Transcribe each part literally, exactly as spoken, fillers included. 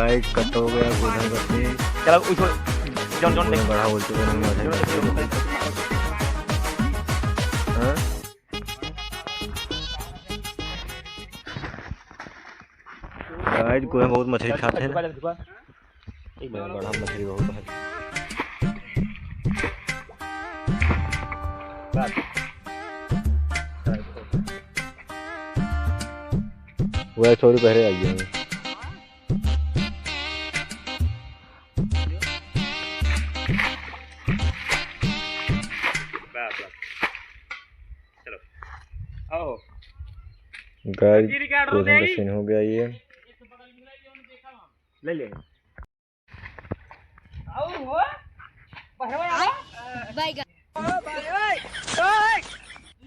भाई, कट हो गया, गोधन मछली। चलो, उठो। जौन, जौन, गोधन बड़ा बोल चुका, नहीं मजा। हाँ? गाइस, गोधन बहुत मछली खाते हैं। बड़ा मछली बहुत है। वह थोड़ी पहले आई है। चलो, आओ। गाइस, गोधन का सीन हो गया ये। ले ले। आओ हो, बहरवा आओ। बैगन।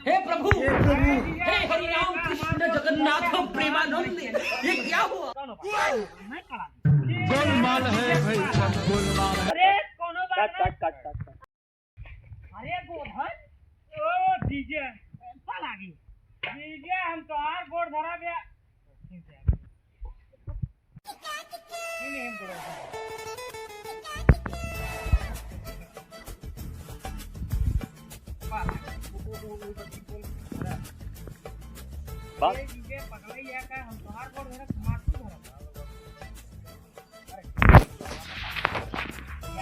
हे प्रभु, हे प्रभु, हे हरि राम कृष्ण जगन्नाथ प्रेमानंद, ये क्या हुआ? गोलमाल है भाई, सब गोलमाल है। अरे, कोनो बात कट, नहीं। कट, कट, कट, कट। अरे गोधन, ओ जीजे, पा लागी। जीजे, हम तोहार गोड़ धरा बे। नहीं, नहीं, हम तोहार। पा लागी। बा- ए जीजे, पगलैया का, हम तोहार गोड़ धरा, हमार तू धरा।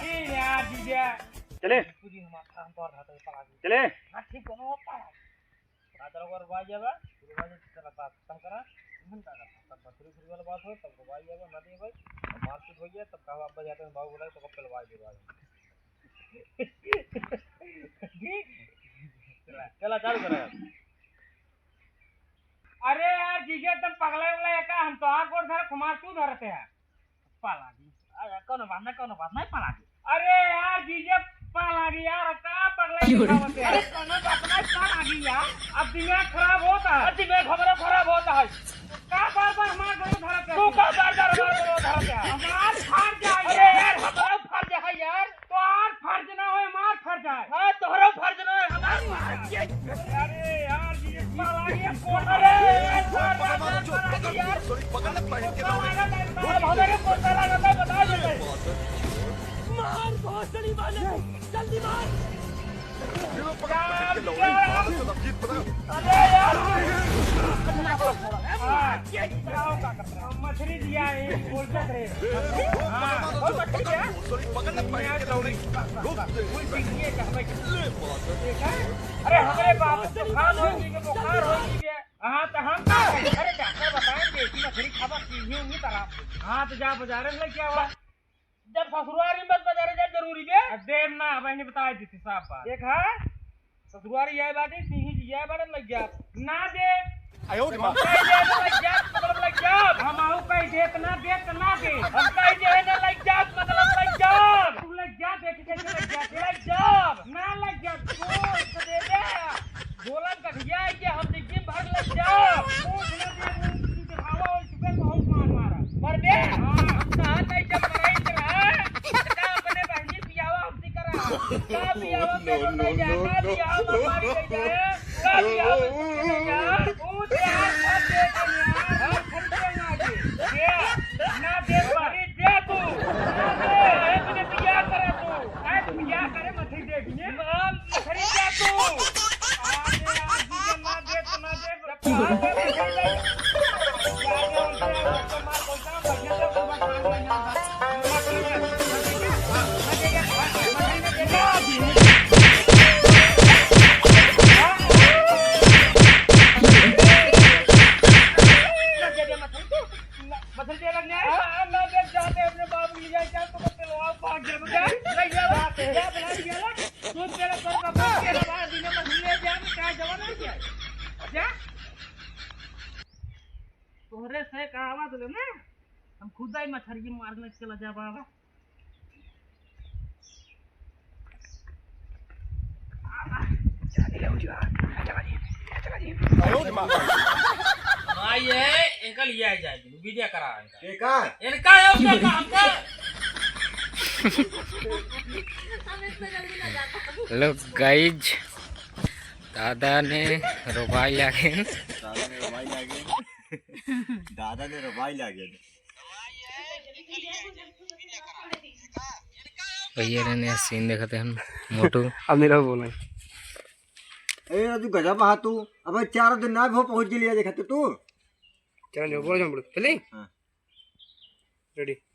ए यार, जीजा। चले। पूरी हम, हम तोर हाथ में पड़ा दी। चले। हाँ, ठीक, कोनो पड़ा दी। रात रहो, रुआ जाबा, रुआ जाबा, चला, बात खत्म करा। हम का करता? तब बकरी फिर वाला बात हो, तब रुआ जाबा, ना दे भाई। तब मारपीट हो गया, तब कहा, "अब्बा जाते हैं, बाबू बुलाए, तो कब चलवा दे भाई।" ठीक? चला, चला, चालू करा यार। अरे यार, जीजा, तुम पगला उगला है का? हम तोहार गोड़ धरत, हमार तू धरत है। पा लागी। अरे, कोनो बात ना, कोनो बात ना, पा लागी। अरे यार, जीजा, पा लागी यार, का पगला क्यों रे? दिखावत है? अरे, कोनो बात ना, पा लागी यार। अब दिमाग खराब होता है। अब दिमाग हमारा खराब होता है। का बार बार हमार गोड़ धरत है? तू का बार बार हमार गोड़ धरत है? हमार फर्ज है अरे यार। यार, हमारा फर्ज है यार। तोहार फर्ज ना होए, हमार फर्ज है। हाँ, तोहरो फर्ज ना होए, हमार फर्ज है। अरे यार, ये साला, ये कोन है? अरे यार, साला, साला, यार। अब हमारे को साला रहता है, बता देते हैं। मार, भोसड़ी वाले, जल्दी मार। अरे यार। हाँ, मछली दिया है, बोल सकते हैं। हाँ, बहुत अच्छी है। कोई चीज नहीं है, कहवे के। देखा है? अरे, हमरे बाबू बुखार हो गई, बुखार हो गई है। हाँ, तो हम का करी? अरे, डॉक्टर बताए, देसी मछली खावा, सींगी उंगी तो आराम हो जाए। हाँ, तो जा बाजारे में लेके आवा। जब ससुरारी मत बाजारे जा, जरूरी बे। अब देब ना, बहनी बताए देती साफ बात। देखा, ससुरारी आए बाटे, सिंही जी आए बाटे, लग जा। ना दे। आयो रे माँ। हम कह दे ना लग जा, मतलब लग जा। हम आऊ कह दे तो ना दे, तो ना दे। हम कह दे ना लग जा, मतलब लग जा। तू लग जा, देख के लग जा, लग जा। ना लग जा, तू तो दे दे। बोलन कहिया है कि हम जिंदगी भर लग जा। पूछ ना दे, तू दिखावा और चुपे बहुत मार मारा। मर बे। हाँ। हम कहा नहीं जब मराई के रहा, तो का अपने बहनी पियावा हमसे करा। का पियावा पे नो, नो, नो, नो। का पियावा मर मारी गई है। का पियावा पे नो, नो, नो। ओ यार, अब देख यार, हम खरीदे ना आगे। ये, ना दे पारी, दे तू। ना दे, ए, तूने पिया करे तू। ए, पिया करे, मछली दे दिए। हम खरीद जा तू। अरे यार, जीजा ना दे, तो ना दे। तोहरे से कहावा तो ना, हम खुदा ही मछरी मारने चला जा बाबा। भाई, ये इनका लिया ही जाएगी, वीडियो करा इनका। ये का? इनका है, उसका काम का? Look guys, दादा ने रोबाई लागे। दादा ने रोबाई लागे। दादा ने रोबाई लागे। भैया रे ने सीन देखते हैं मोटू। अब नहीं रहो बोला। ए राजू, गजब हा तू। अबे चार दिन ना हो पहुंच गेलिया देखते तू। चल जो बोल जो बोल चले। हाँ। रेडी।